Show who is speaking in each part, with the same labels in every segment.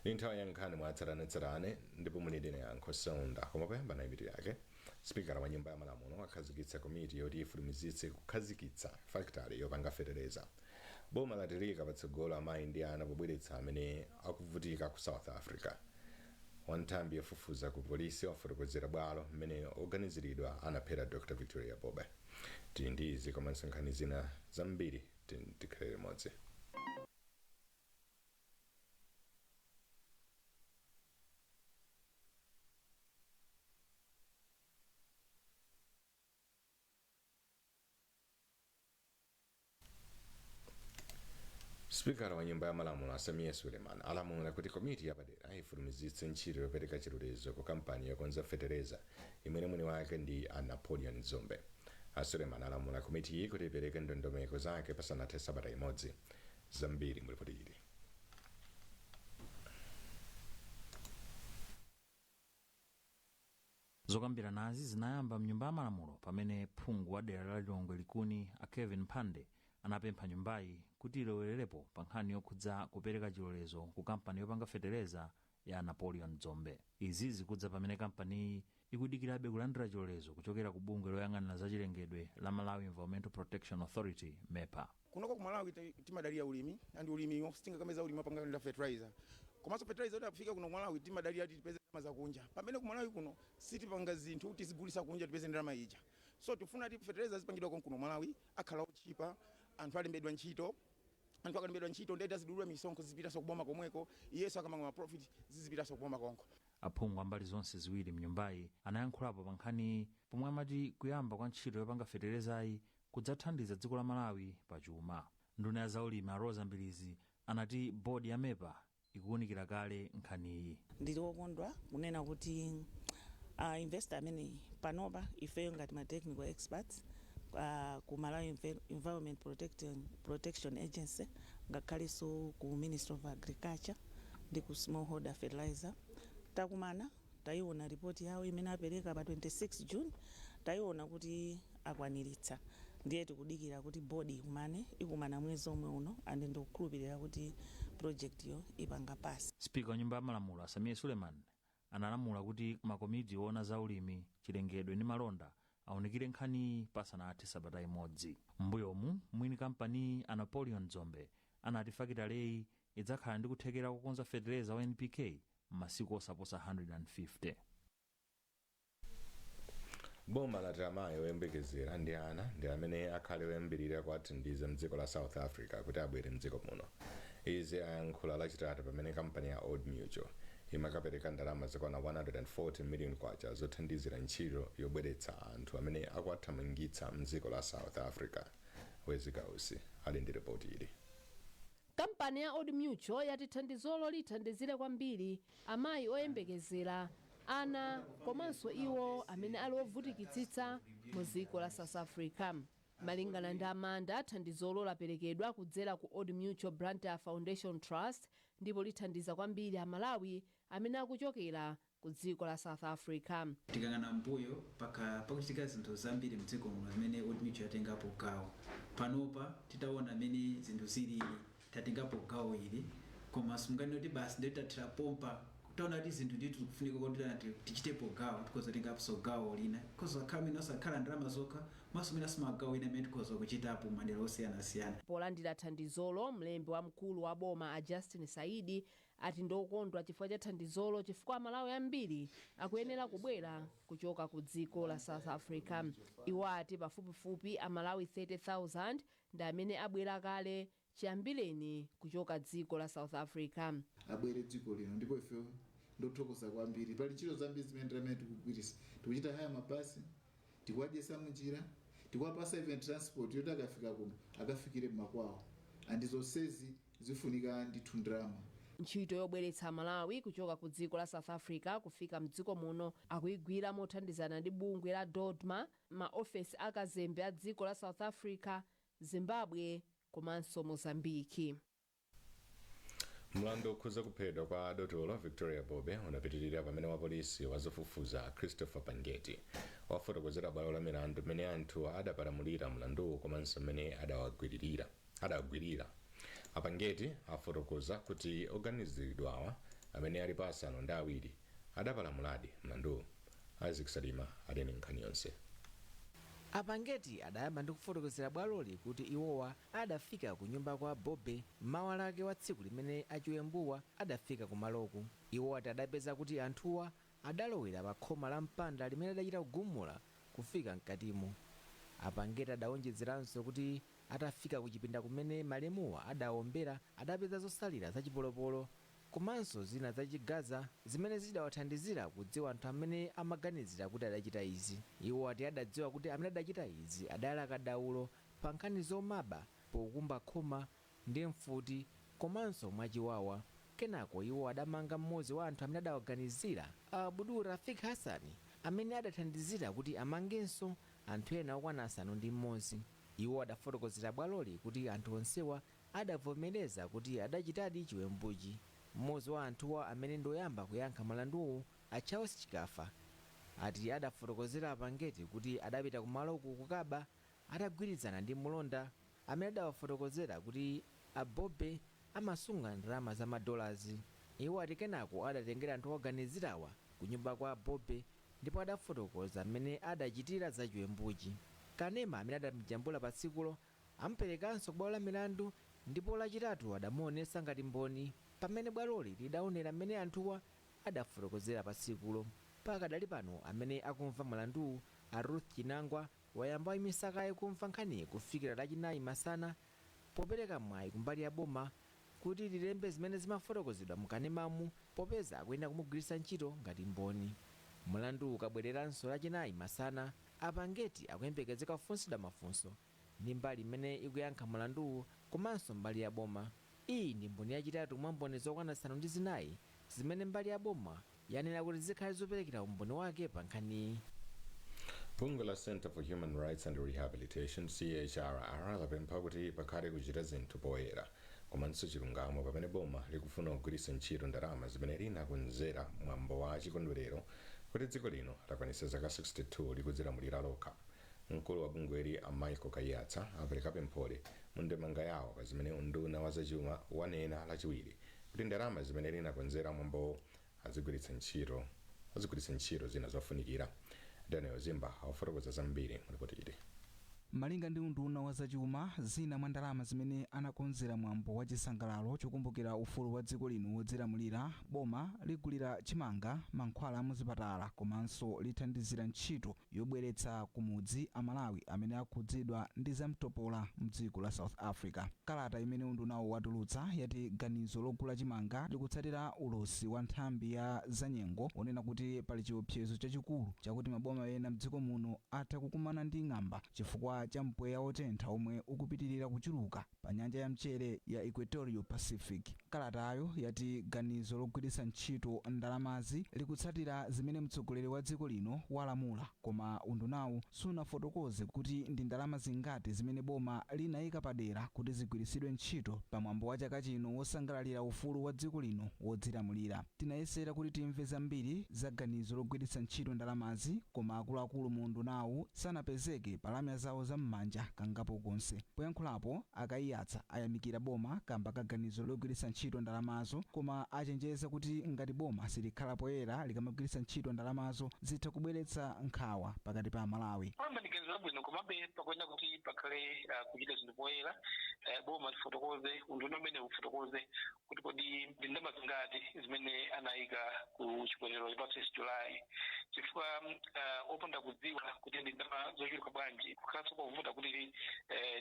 Speaker 1: Ndi nthawi ya nkhani mwa tsatanetsatane ndipo muli ndine Yankho Saunda. Koma poyamba nayi mitu yake. Sipikala wa Nyumba ya Malamulo akhazikitsa komiti yoti ifulumizitse kukhazikitsa fakitale yopanga fetereza. Boma lati liyika patsogolo amayi ndi ana pobweretsa amene akuvutika ku South Africa. Wa nthambi yofufuza ku polisi wafotokozera bwalo mmene oganiziridwa anaphera Dr Victoria Bobe. Tili ndi izi komanso nkhani zina zambiri, tikhale limodzi. Sipikala wa Nyumba ya Malamulo a Sameer Suleman alamula kuti komiti yapadera ifulumizitse ntchito yopereka chilolezo ku kampani yokonza fetereza imene mwini wake ndi a Napoleon Dzombe. A Suleman alamula komitiyi kuti ipereke ndondomeko zake pasanathe sabata imodzi. Zambiri mu lipoti ili.
Speaker 2: Zokambiranazi zinayamba mnyumba ya malamulo pamene phungu wa dera la Lilongwe Likuni a Kelvin Mphande anapempha nyumbayi kuti ilowererepo pa nkhani yokhudza kupereka chilolezo ku kampani yopanga fetereza ya Napoleon Dzombe. Izi zikudza pamene kampaniyi ikudikirabe kulandira chilolezo kuchokera ku bungwe loyang'anira zachilengedwe la Malawi Environmental Protection Authority, MEPA.
Speaker 3: Kunoko ku Malawi timadalira ulimi, and ulimi sitingakambe za ulimi opanda fertilizer. Komanso fertilizer kuti afike kuno ku Malawi timadalira kuti tipeze ndalama zakunja, pamene ku Malawi kuno sitipanga zinthu tizigulisa kunja tipeze ndalama ija. So tifuna kuti fertilizer azipangidwa konkuno Malawi, akhala otchipa, anthu alembedwa ntchito. Anthu akalembedwa ntchito ndiye azidulidwa misonkho, zizipitanso kuboma komweko. Iyenso akamanga ma profit, zizipitanso kuboma konko.
Speaker 2: Aphungu a mbali zonse ziwiri mnyumbayi anayankhulapo pa nkhaniyi pomwe amati kuyamba kwa ntchito yopanga feterezayi kudzathandiza dziko la Malawi pa chuma. Nduna ya zaulimi a Roza Mbilizi anati bodi ya MEPA ikuwunikira kale nkhaniyi.
Speaker 4: Ndili wokondwa kunena kuti investor ameneyi, panopa ifeyo ngati ma technical experts ku Malawi Environment Protection Agency, ngakhalenso ku Ministry of Agriculture ndi ku Smallholder Fertilizer, takumana, tayiona ripoti yawo imene apereka pa 26 June, tayiona kuti akwaniritsa. Ndiye tikudikira kuti board ikumane, ikumana mwezi omwe uno, and ndikukhulupirira kuti project yo ipanga pass.
Speaker 2: Spika wa Nyumba ya Malamulo a Sameer Suleman analamula kuti makomiti oona za ulimi, chilengedwe ndi malonda awunikire nkhaniyi pasanathe sabata imodzi. M'mbuyomu mwini kampaniyi a Napoleon Dzombe anati fakitaleyi idzakhala ndi kuthekera kokonza fetereza wa NPK m'masiku osaposa 150.
Speaker 1: Boma lati amayi oyembekezera ndi ana ndi amene akhale oyambirira kuwathandiza mdziko la South Africa kuti abwere mdziko muno. Izi ayankhula Lachitatu pamene kampani ya Old Mutual imakapereka ndalama zokwana 140 million kwacha zothandizira ntchito yobweretsa anthu amene akuwathamangitsa mdziko la South Africa. Wezi Kausi ali ndi ripoti ili.
Speaker 5: Kampani ya Old Mutual yati thandizolo lithandizire kwambiri amayi oyembekezera, ana komanso iwo amene ali ovutikitsitsa mu dziko la South Africa. Malingana ndi Amanda, thandizolo laperekedwa kudzera ku Old Mutual Blantyre Foundation Trust ndipo lithandiza kwambiri Amalawi amene akuchokera ku dziko la South Africa.
Speaker 6: Tikayang'ana mbuyo, pakhala pakuchitika zinthu zambiri mdziko muno zimene Old Mutual yatengapo gawo. Panopa titaona mmene zinthu zilili, tatengapo gawo ili, koma simunganene kuti basi ndiye tathera pompa. Taona kuti zinthu ndithu zikufunika kuti tichitepo gawo, tikhoza kutengaponso gawo lina. Tikhoza kukhala mwina osakhala ndalama zokha, komanso mwinanso magawo ena amene tikhoza kuchitapo madera osiyanasiyana.
Speaker 5: Polandira thandizolo, mlembi wamkulu wa boma a Justin Saidi ati ndiokondwa chifukwa cha thandizolo chifukwa Amalawi ambiri akuyenera kubwera kuchoka ku dziko la South Africa. Iwo ati pafupifupi Amalawi 30,000 ndi amene abwera kale chiyambireni kuchoka dziko la South Africa.
Speaker 7: Abwere dziko lino, ndipo ife ndothokoza kwambiri. Pali ntchito zambiri zimene ndalama tikugwiritsa, tikuchita haya mabasi, tikuwadyesa munjira, tikuwapasa even transport yoti akafika kuno akafikire mmakwawo, and zonsezi zifunika ndithu ndalama.
Speaker 5: Ntchito yobweretsa Amalawi kuchoka ku dziko la South Africa kufika mdziko muno akuyigwira mothandizana ndi bungwe la DoDMA, maofesi a kazembe a dziko la South Africa, Zimbabwe komanso Mozambique.
Speaker 1: Mlandu okhuza kuphedwa kwa dotolo Victoria Bobe unapitirira pamene wapolisi wazofufuza Christopher Pangeti wafotokozera bwalo la milandu mmene anthu adapalamulira mlanduwu komanso mmene adawagwirira. A Pangeti afotokoza kuti oganiziridwawa Amene ali pa 7 adapalamuladi mlanduwu. Isaac Salima ali ndi nkhani yonse.
Speaker 8: Apangeti adayamba ndi kufotokozera bwaloli kuti iwowa adafika ku nyumba kwa Bobe mawa lake wa tsiku limene achiwembuwa adafika kumaloku. Iwo ati adapeza kuti anthuwa adalowera pa khoma la mpanda limene adachita kugumula kufika mkatimo. Apangeti adawonjezeranso kuti atafika ku chipinda kumene malemuwa adawombera, adapeza zosalira zachipolopolo komanso zina zachigaza zimene zidawathandizira kudziwa anthu amene amaganizira kuti adachita izi. Iwo ati adadziwa kuti amene adachita izi adali akadaulo pa nkhani zomaba pokumba khoma ndi mfuti komanso mwachiwawa. Kenako iwo adamanga mmodzi wa anthu amene adawaganizira, Abudu Rafik Hassani, amene adathandizira kuti amangenso anthu ena okwana 6. Iwo adafotokozera bwaloli kuti anthu onsewa adavomereza kuti adachitadi chiwembuchi. Mmodzi wa anthuwa amene ndoyamba kuyankha mlanduwu, a Charles Chikafa, ati adafotokozera Apangeti kuti adapita kumaloku kukaba atagwirizana ndi mulonda amene adawafotokozera kuti Abobe amasunga ndalama za madolazi. Iwo ati kenako adatengera anthu oganizirawa ku nyumba kwa Bobe ndipo adafotokoza mmene adachitira za chiwembuchi. Kanema amene adamujambula pa tsikulo amuperekanso ku bwalo la milandu, ndipo Lachitatu adamuonetsa ngati mboni pamene bwaloli lidaonera mmene anthuwa adafotokozera pa tsikulo. Pakadali pano amene akumva mlanduwu, a Ruth Chinangwa, wayamba wayimisa kaye kumva nkhaniyi kufikira Lachinayi masana, popereka mwayi kumbali ya boma kuti lilembe zimene zimafotokozedwa mukanemamu, popeza akuyenera kumugwiritsa ntchito ngati mboni. Mlandu ukabwereranso Lachinayi masana, Apangeti akuyembekezeka kufunsidwa mafunso ndi mbali imene ikuyankha mlanduwu komanso mbali ya boma. Iyi ndi mboni yachitatu mwa mboni zokwana 4 zimene mbali ya boma yanena kuti zikhale zoperekera umboni wake pa nkhaniyi.
Speaker 1: Bungwe la Center for Human Rights and Rehabilitation, CHRR, lapempha kuti pakhale kuchita zinthu poyera komanso chilungamo pamene boma likufuna kugwiritsa ntchito ndalama zimene linakonzera mwambo wa chikondwerero kuti dziko lino lakwanitsa zaka 62 likudzilamulira lokha. Mkulu wa bungweli, a Michael Kaiyatsa, apereka pempholi mu ndemanga yawo pa zimene unduna wa zachuma wanena Lachiwiri kuti ndalama zimene linakonzera mwambowo azigwiritsa ntchito zina zofunikira. Daniel Zimba akufotokoza zambiri mu ripoti ili.
Speaker 9: Malinga ndi unduna wa zachuma, zina mwa ndalama zimene anakonzera mwambo wa chisangalalo chokumbukira ufulu wa dziko lino wodzilamulira, boma ligulira chimanga, mankhwala amuzipatala komanso lithandizira ntchito yobweretsa kumudzi Amalawi amene akhudzidwa ndi zamtopola mdziko la South Africa. Kalata imene undunawo watulutsa yati ganizo logula chimanga likutsatira ulosi wa nthambi ya zanyengo onena kuti pali chiopsezo chachikulu chakuti maboma ena mdziko muno atha kukumana ndi ng'amba chifukwa cha mpweya wotentha omwe ukupitirira kuchuluka pa nyanja ya mchere ya Equatorial Pacific. Kalatayo yati ganizo logwiritsa ntchito ndalamazi likutsatira zimene mtsogoleri wa dziko lino walamula, koma undunawu sunafotokoze kuti ndi ndalama zingati zimene boma linayika padera kuti zigwiritsidwe ntchito pamwambo wa chaka chino wosangalalira ufulu wa dziko lino wodzilamulira. Tinayesera kuti timve zambiri za ganizo logwiritsa ntchito ndalamazi, koma akuluakulu mu undunawu sanapezeke pa lamya zawo zam'manja kangapo konse. Poyankhulapo, Akaiyatsa ayamikira boma kamba ka ganizo logwiritsa ntchito ndalamazo, koma achenjeza kuti ngati boma silikhala poyera likamagwiritsa ntchito ndalamazo, zitha kubweretsa nkhawa pakati pa Amalawi.
Speaker 10: Kwamba ndi ganizo labwino, komabe pakuyenera kuti pakhale kuchita zinthu poyera. Boma lifotokoze, unduna umene ufotokoze kuti kodi ndi ndalama zingati zimene anayika ku chikondwerero pa 6 July, chifukwa opanda kudziwa kuti ndi ndalama zochuluka bwanji, kukhalanso kovuta kuti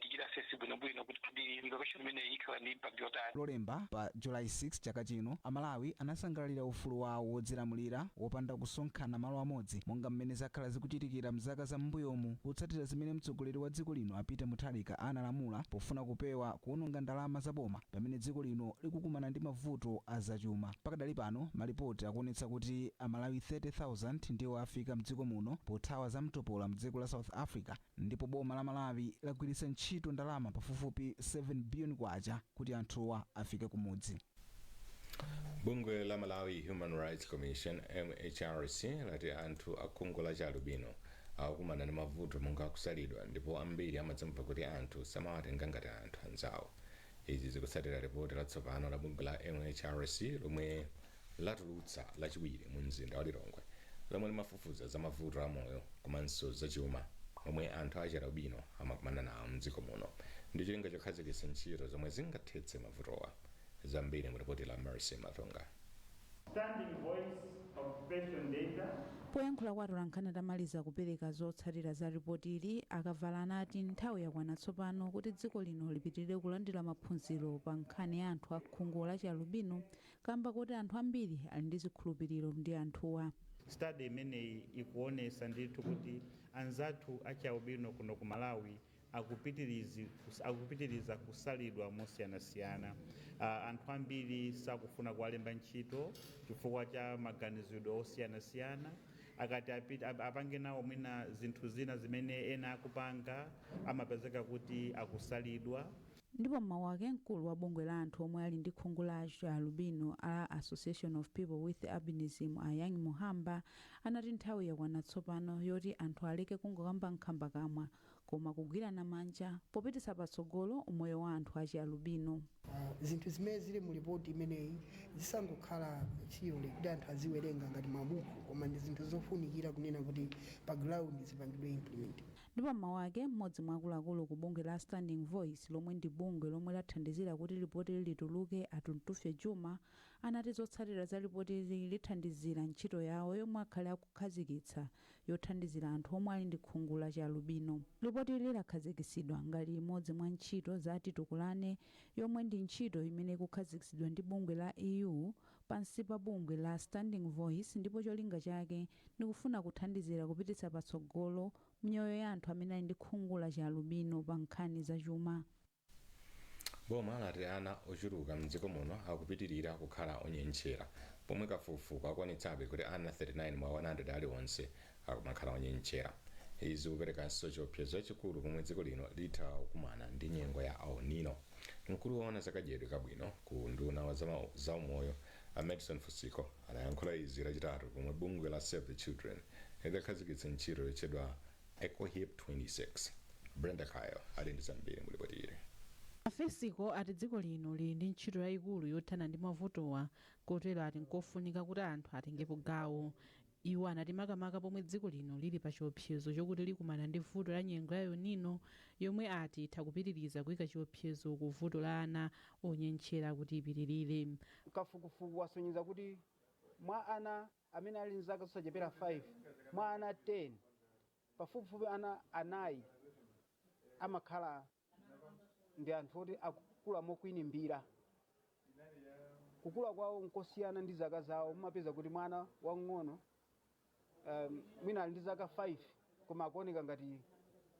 Speaker 10: tichite assess bwinobwino kuti kodi relocation imene ikhala ndi impact yotani.
Speaker 9: Lolemba pa July 6 chaka chino, Amalawi anasangalalira ufulu wawo wodzilamulira wopanda kusonkhana malo amodzi monga mmene zakhala zikuchitikira mzaka za m'mbuyomu, kutsatira zimene mtsogoleri wa dziko lino a Peter Mutharika analamula pofuna kupewa kuwononga ndalama za boma pamene dziko lino likukumana ndi mavuto azachuma. Pakadali pano malipoti akuonetsa kuti Amalawi 30,000 ndiwo afika mdziko muno pothawa zamtopola mdziko la South Africa, ndipo boma la Malawi lagwiritsa ntchito ndalama pafupifupi 7 billion kwacha kuti anthuwa afike kumudzi.
Speaker 1: Bungwe la Malawi Human Rights Commission, MHRC, lati anthu akhungu la chialubino akukumana ndi mavuto monga kusalidwa, ndipo ambiri amadzamva kuti anthu samawatenga ngati anthu anzawo. Izi zikutsatira ripoti latsopano la bungwe la MHRC lomwe Latulutsa lachiwiri mu mzinda wa Lilongwe, lomwe limafufuza za mavuto amoyo komanso zachuma omwe anthu achialubino amakumana nawo mdziko muno, ndi cholinga chokhazikitsa ntchito zomwe zingathetse mavutowa. Zambiri mu ripoti la Mercy Matonga.
Speaker 11: Standing Voice Occupation Data.
Speaker 12: Poyankhula kwa atolankhani atamaliza kupereka zotsatira za ripotili, Akavala anati nthawi yakwana tsopano kuti dziko lino lipitirire kulandira maphunziro pa nkhani ya anthu akhungu la chialubino, kamba kuti anthu ambiri ali ndi zikhulupiriro ndi anthuwa.
Speaker 11: Study imeneyi ikuonesa ndithu kuti anzathu achialubino kuno ku Malawi akupitiriza kusalidwa mosiyanasiyana. Anthu ambiri sakufuna kuwalemba ntchito chifukwa cha maganizidwe osiyanasiyana. Akati apange nawo mwina zinthu zina zimene ena akupanga, amapezeka kuti akusalidwa.
Speaker 12: Ndipo mmawu ake, mkulu wa bungwe la anthu omwe ali ndi khungu la alubino a Association of People with Albinism, a Young Muhamba, anati nthawi yakwana tsopano yoti anthu aleke kungokamba nkhambakamwa koma kugwirana manja popititsa patsogolo umoyo wa anthu achi alubino.
Speaker 13: Zinthu zimene zili mu ripoti imeneyi zisangokhala theory kuti anthu aziwerenga ngati mabuku, koma ndi zinthu zofunikira kunena kuti pa ground zipangidwe implement.
Speaker 12: Ndipo mmawu ake, mmodzi mwa akuluakulu ku bungwe la Standing Voice, lomwe ndi bungwe lomwe lathandizira kuti ripoti lituluke, Atuntufe Juma, anati zotsatira za ripotili lithandizira ntchito yawo yomwe akhale akukhazikitsa yothandizira anthu omwe ali ndi khungu la chialubino. Ripotili lakhazikitsidwa ngati imodzi mwa ntchito za Titukulane, yomwe ndi ntchito imene ikukhazikitsidwa ndi bungwe la EU pansi pa bungwe la Standing Voice, ndipo cholinga chake ndikufuna kuthandizira kupititsa patsogolo miyoyo ya anthu amene ali ndi khungu la chialubino pa nkhani zachuma.
Speaker 1: Boma lati ana ochuluka mdziko muno akupitirira kukhala onyentchera, pomwe kafukufuku akuonetsabe kuti ana 39 mwa 100 aliwonse akumakhala onyentchera. Izi kuperekanso chiopsezo chachikulu pomwe dziko lino litha kukumana ndi nyengo ya El Nino. Mkulu woona zakadyedwe kabwino ku unduna wa zaumoyo, a Madison Fusiko, anayankhula izi Lachitatu pomwe bungwe la Save the Children lidakhazikitsa ntchito yotchedwa EcoHip 26. Brenda Kayo ali ndi zambiri mulipoti ili.
Speaker 14: Afisiko ati dziko lino lili ndi ntchito yayikulu yothana ndi mavutowa, kotero ati nkofunika kuti anthu atengepo gawo. Iwo anati makamaka pomwe dziko lino lili pa chiopsezo chokuti likumana ndi vuto la nyengo ya El Nino, yomwe ati itha kupitiriza kuyika chiopsezo ku vuto la ana onyentchera kuti ipitirire.
Speaker 15: Kafukufuku wasonyeza kuti mwa ana amene ali mzaka zosachepera 5, mwa ana 10, pafupifupi ana anayi amakhala ndi anthu oti akukula mokwinimbira. Kukula kwawo nkosiyana ndi zaka zawo. Mumapeza kuti mwana wang'ono mwina ali ndi zaka 5 koma akuoneka ngati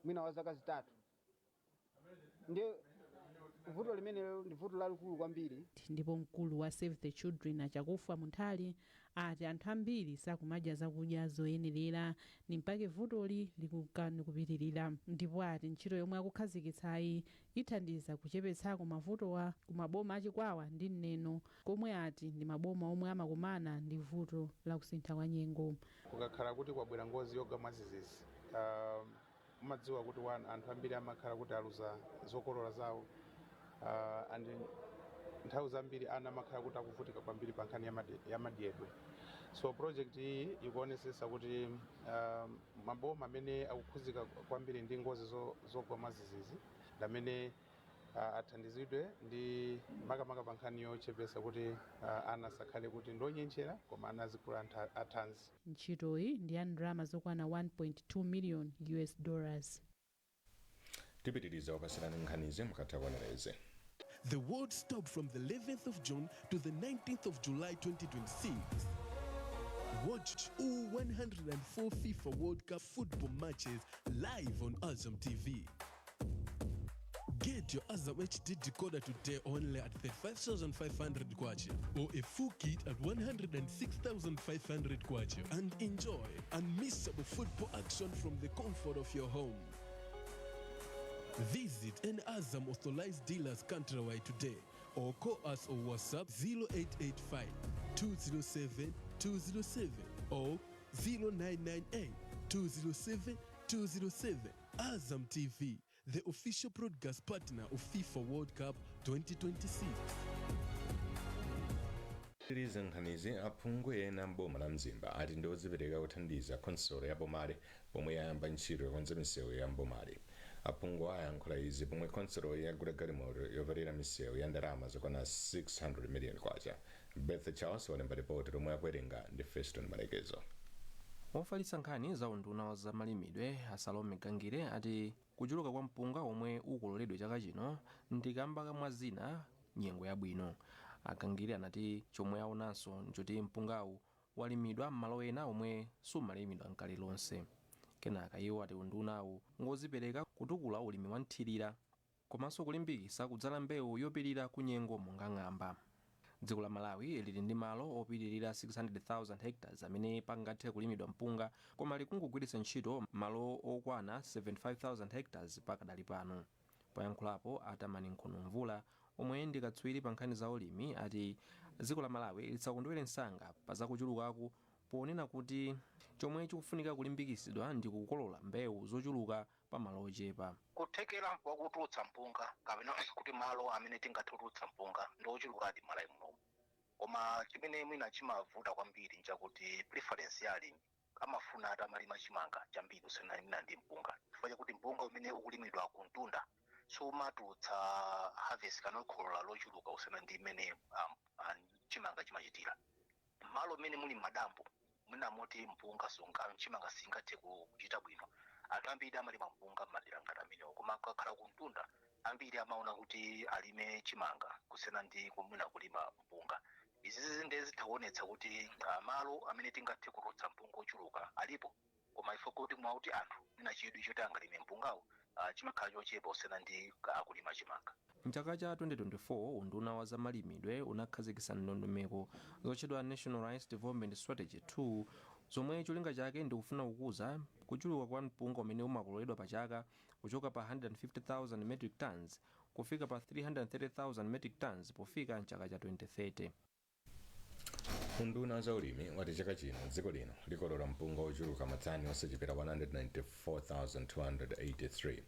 Speaker 15: mwina wa zaka 3. Ndiye vuto limenelo ndi vuto lalikulu kwambiri.
Speaker 14: Ndipo mkulu wa Save the Children, Achakufa Munthali, ati anthu ambiri sakumadya zakudya zoyenerera ni mpake vutoli likukani kupitirira, ndipo ati ntchito yomwe akukhazikitsayi ithandiza kuchepetsako mavutowa ku maboma aChikwawa ndi Neno, komwe ati ndi maboma omwe amakumana ndi vuto la kusintha kwa nyengo.
Speaker 16: Kukakhala kuti kwabwera ngozi yogwa mwadzidzidzi, umadziwa kuti one, anthu ambiri amakhala kuti aluza zokolola zawo, and nthawi zambiri ana amakhala kuti akuvutika kwambiri pa nkhani ya madyedwe. So project iyi ikuonesesa kuti maboma amene akukhuzika kwambiri ndi ngozi zogwa mwadzidzidzi ndamene athandizidwe ndi makamaka pa nkhani yochepesa kuti ana asakhale kuti ndonyentchera, koma ana azikula anthu athanzi.
Speaker 14: Ntchitoyi ndi ya ndalama zokwana 1.2 million US dollars.
Speaker 1: Tipitiriza kupasirani nkhanizi mukatha kuonereze.
Speaker 17: The world stopped from the 11th of June to the 19th of July 2026. Watch all 104 FIFA World Cup football matches live on Azam TV. Get your Azam HD decoder today only at 35,500 kwacha or a full kit at 106,500 kwacha and enjoy unmissable football action from the comfort of your home. Visit an Azam authorized dealers countrywide today or call us or WhatsApp 0885 207 207 or 0998 207 207. Azam TV, the official broadcast partner of FIFA World Cup 2026.
Speaker 1: Tilize nkhanizi. Aphungu ena mboma la Mzimba ati ndi odzipereka kuthandiza khonsolo ya bomali pomwe yayamba ntchito yokonza misewu ya mbomali. Aphungu ayankhula izi pomwe khonsolo yagula galimoto yopatira misewu ya ndalama zokwana 600 million kwacha. Betha Charles walemba ripoti lomwe akuwerenga ndi Feston Malekezo.
Speaker 18: Wofalitsa nkhani za unduna wa zamalimidwe a Salome Gangire ati kuchuluka kwa mpunga omwe ukololedwe chaka chino ndi kamba kamwa zina nyengo yabwino. Agangire anati chomwe aonanso nchoti mpungawu walimidwa m'malo ena omwe sumalimidwa nkale lonse. Kenaka iwo ati undunawu ngozipereka kutukula ulimi wa nthirira komanso kulimbikitsa kudzala mbewu yopirira ku nyengo monga ng'amba. Dziko la Malawi lili ndi malo opitirira 600,000 hectares amene pangathe kulimidwa mpunga, koma likungogwiritsa ntchito malo okwana 75,000 hectares pakadali pano. Poyankhulapo Atamani Nkhono-Mvula, omwe ndi katswiri pa nkhani za ulimi, ati dziko la Malawi lisakondwere msanga pa zakuchulukaku, ponena kuti chomwe chikufunika kulimbikitsidwa ndi kukolola mbewu zochuluka pa malo ochepa.
Speaker 19: Kuthekera kwakutulutsa mpunga kapena kuti malo amene tingathe kutulutsa mpunga ndi ochulukadi Malawi munomu, koma chimene mwina chimavuta kwambiri nchakuti preference ya alimi amafuna atamalima chimanga chambiri kusiyana mwina ndi mpunga, chifukwa chakuti mpunga umene ukulimidwa kumtunda sumatulutsa harvest kana kholola lochuluka kusiyana ndi mmene chimanga chimachitira. Malo mmene muli madambo mwina moti mpunga sunga chimanga singathe kuchita bwino, anthu ambiri amalima mpunga m'madera ngati amenewo, koma akakhala kumtunda ambiri amaona kuti alime chimanga kusiyana ndi kumwina kulima mpunga. Izi ndiye zitha kuonetsa kuti malo amene tingathe kutulutsa mpunga ochuluka alipo, koma ifo kuti mwakuti anthu mwina chidwi choti angalime mpungawo chimakhala chochepa kusiyana ndi kulima chimanga.
Speaker 18: Mchaka cha 2024 unduna wa zamalimidwe unakhazikitsa ndondomeko zotchedwa National Rice Development Strategy 2, zomwe cholinga chake ndi kufuna kukuza kuchuluka kwa mpunga umene umakololedwa pa chaka kuchoka pa 150,000 metric tons kufika pa 330,000 metric tons pofika mchaka cha 2030.
Speaker 1: Unduna wa zaulimi wati chaka chino dziko lino likolola mpunga ochuluka matani osachepera 194,283.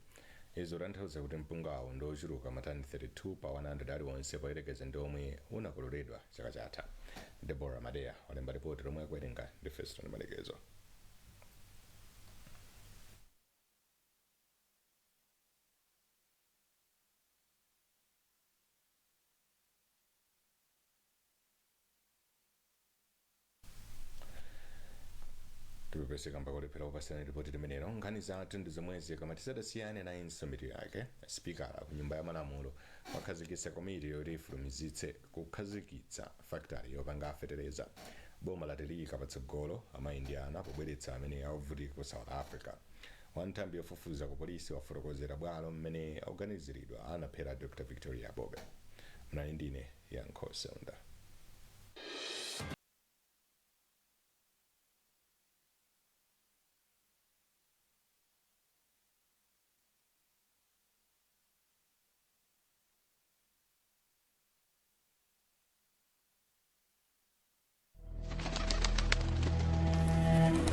Speaker 1: Izi kutanthauza kuti mpungawo ndi ochuluka matani 32 pa 100 aliwonse poyerekeza ndi omwe unakololedwa chaka chatha. Deborah Madeya walemba ripoti lomwe akuwerenga ndi Feston Malekezo. Tipepeseka mbakulephera kupasirani ripoti limenelo. Nkhani zathu ndi zomwezi, koma tisadasiyane nayinso mitu yake. Spikala ku Nyumba ya Malamulo wakhazikitsa komiti yoti ifulumizitse kukhazikitsa factory yopanga fetereza. Boma latiliyika patsogolo amayi ndi ana pobweretsa amene akuvutika ku South Africa. Wanthambi yofufuza ku polisi wafotokozera bwalo mmene oganiziridwa anaphera Dr Victoria Bobe. Mnali ndine Yankho Seunda.